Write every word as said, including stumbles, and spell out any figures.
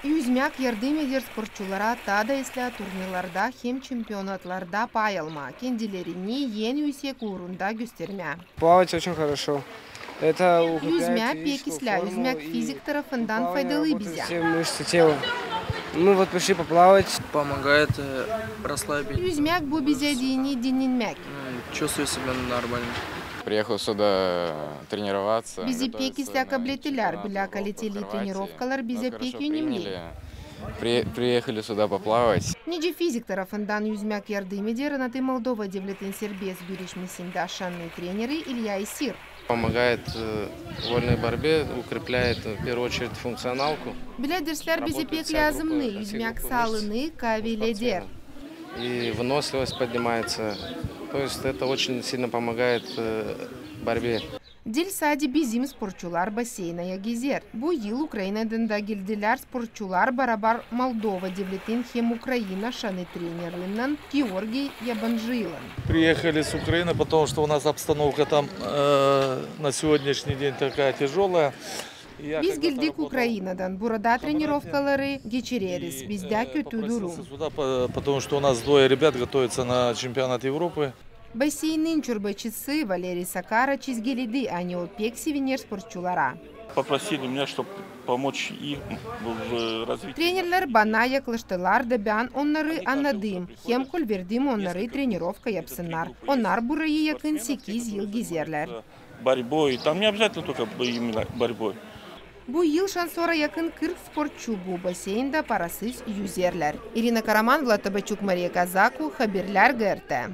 Üzmäk yardım eder sportçulara taa da islää turnirlarda hem çempionatlarda pay almaa, kendilerini en üüsek uurunda göstermää. Плавать очень хорошо. Это укрепляет Üzmää pek физическую islää, форму üzmäk и fizik tarafından плавание faydalı работает bizä. все мышцы тела. Мы вот пришли поплавать. Помогает э, расслабить. Üzmäk bu bizä deyni dinnenmäk. М, Чувствую себя нормально. Приехал сюда тренироваться. Bizi pek islää kablettilär, bilä kaliteli trenirovkalar bizä pek önemli. Приехали сюда поплавать. Nicä fizik tarafından üzmäk yardım eder, annattı Moldova devletin serbest güreş mesindä şannı treneri İlya İsir. Помогает э, вольной борьбе, укрепляет э, в первую очередь функционалку. Bilä derslär bizä pek lääzımnı, üzmäk saalını kaveyleder. И выносливость поднимается. То есть это очень сильно помогает э, борьбе. Diil sade bizim sportçular baseynaya gezer. Bu yıl Ukrainadan da geldilär sportçular barabar Moldova devletin hem Ukraina şannı trenerinnän Georgiy Yabancıylan. Приехали с Украины, потому что у нас обстановка там э, на сегодняшний день такая тяжелая. Biz geldik Ukrainadan. Burada trenirovkaları geçireriz. Bizdä kötü durum. Потому что у нас двое ребят готовятся на чемпионат Европы. Baseynin çorbaçısı Valeriy Sakara çizgiledi, ani o pek seviner sportçulara. Попросили меня, чтобы помочь им в развитии. Trenerlär bana yaklaştılar da bän onnarı annadım. Hem kol verdim onnarı trenirovka yapsınnar. Onnar burayı yakın sekiz yıl gezerlär. Борьбой. Там не обязательно только именно борьбой. Bu yıl şansora yakın kırk sportçu bu baseyndä parasız üzerlär. İrina Karaman, Vlad Tabaçuk, Mariya Kazaku, Haberlär, G R T.